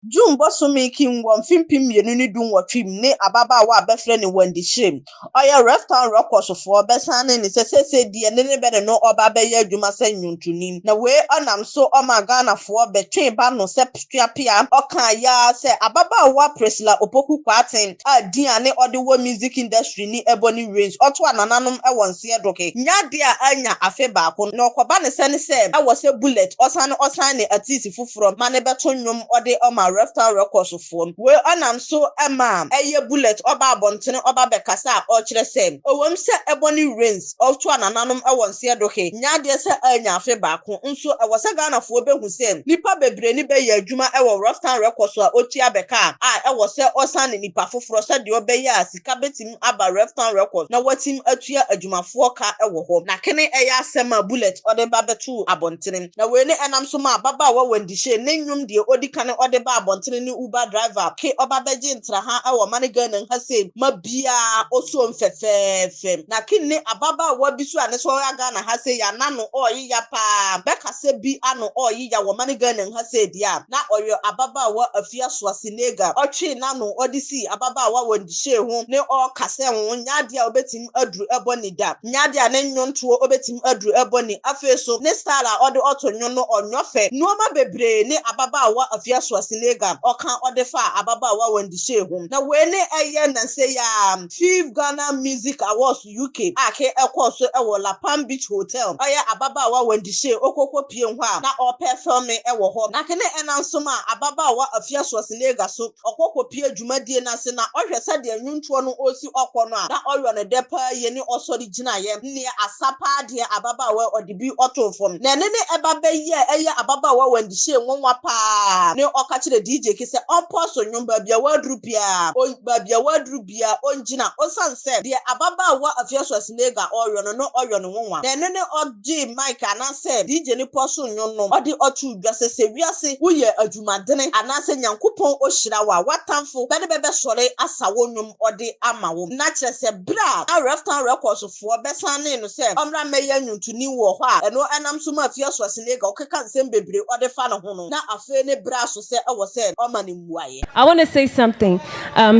June bosome kin wɔ mfe 2018 mu ne ababaawa a bɛfrɛ no Wendy Shay, ɔyɛ Rufftown Records foɔ bɛsan ne ne sɛ seesei deɛ ne ne bɛne no ɔba bɛyɛ adwuma sɛ nnwontoni. Na wei ɔnam so ɔma Ghanafoɔ bɛtwe ba no sɛ tuapea. Ɔka yaa sɛ ababaawa Priscilla Opoku Kwarteng a din a ne ɔde wɔ music industry ni Ebony Reigns, ɔto anananom wɔ nseɛ doke nyadeɛ a anya afe baako na ɔkɔba ne sɛ ne sɛ ɛwɔ sɛ Bullet ɔsan ne artist foforɔ ma ne bɛto nnwom ɔde ɔma Rufftown Records foɔ. Wei ɔnam so ɛma ɛyɛ Bullet ɔba abɔntene ɔba bɛkasa a ɔkyerɛ sɛ ɔwɔm sɛ Ebony Reigns ɔto anananom wɔ nseɛ doke nyadeɛ sɛ anya afe baako nso, ɛwɔ sɛ Ghanafoɔ bɛhu sɛ nipa bebree ni bɛyɛ adwuma ɛwɔ Rufftown Records a otua bɛka a ɛwɔ sɛ ɔsan ne nipa foforɔ sɛdeɛ ɔbɛyɛ a sika bɛtumi aba Rufftown Records na wɔatumi atua adwumafoɔ ka ɛwɔ hɔ. Na kene ɛyɛ asɛm a Bullet ɔde ba bɛto abɔntene. Na wei ne ɛnam so ma ababaawa Wendy Shay ne nnwom deɛ odi kan ɔde ba abɔntene ne Uber Driver ke ɔba bɛgye ntraha ɛwɔ mane Ghana ha sei ma biara osuo mfɛfɛɛfɛ. Na kin ne ababaawa bi so a ne so ɔyɛ Ghana ha sei yɛ ano ɔɔyeya paa, bɛkasa bi ano ɔɔyeya wɔ mane Ghana ha sei deɛ a na ɔyɛ ababaawa Afia Schwarzenegger. Ɔtwe n'ano ɔde si ababaawa Wendy Shay ho ne ɔrekasa ho nyadeɛ a obetumi aduru ɛbɔ ne da nyadeɛ a ne nnwontoɔ obetumi aduru ɛbɔ ne. Afei so ne style a ɔde ɔto nnwom no ɔnyɔ fɛ, nneɛma bebree ne ababaawa Afia Schwarzenegger ɔka ɔde fa ababaawa Wendy Shay ho. Na wei ne ɛyɛ nansa yi a Fifth Ghana Music Awards UK a ke ɛkɔɔ so ɛwɔ La Palm Beach Hotel, ɔyɛ ababaawa Wendy Shay okoko pie ho a na ɔpɛ ɛwɔ hɔ. Na kene ɛnam so ma ababaawa Afia Schwarzenegger so ɔkɔkɔ pie dwumadie n'ase na ɔhwɛ sɛdeɛ nnwontoɔ no ɔsi ɔkɔ no a na ɔyɔ ne dɛ paa yie ne ɔsɔre gyinaeɛ ne asa paa deɛ ababaawa ɔde bi ɔtoo fam. Na ɛne ne ɛba bɛyɛ ɛyɛ ababaawa Wendy Shay nwanwa paa ne ɔka kyerɛ DJ ki sɛ ɔmpɔ so nnwom baabi a waduru biara, baabi a waduru biara ɔngyina, ɔsan sɛ deɛ ababaawa Afia Schwarzenegger ɔyɔ no ɔyɔ ne nwanwa. Na ɛno ne ɔgye mic anaasɛ DJ ne pɔ so nnwom no ɔde ɔto dwa sɛ wiase woyɛ adwumadene anaasɛ Nyankopɔn ohyira wo a, watamfo bɛne bɛbɛsɔre asa wo nnwom ɔde ama wo. Na kyerɛ sɛ berɛ a Rufftown Records foɔ bɛsan ne no sɛ ɔmmra mmɛyɛ nnwontoni wɔ hɔ a, ɛno ɛnam so ma Afia Schwarzenegger ɔkeka nsɛm bebree ɔde fa ne ho no, na afei ne berɛ so sɛ ɛwɔ sɛ ɔma ne mmuayɛ. I want to say something.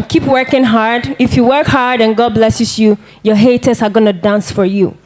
Keep working hard. If you work hard and God blesses you, your haters are going to dance for you.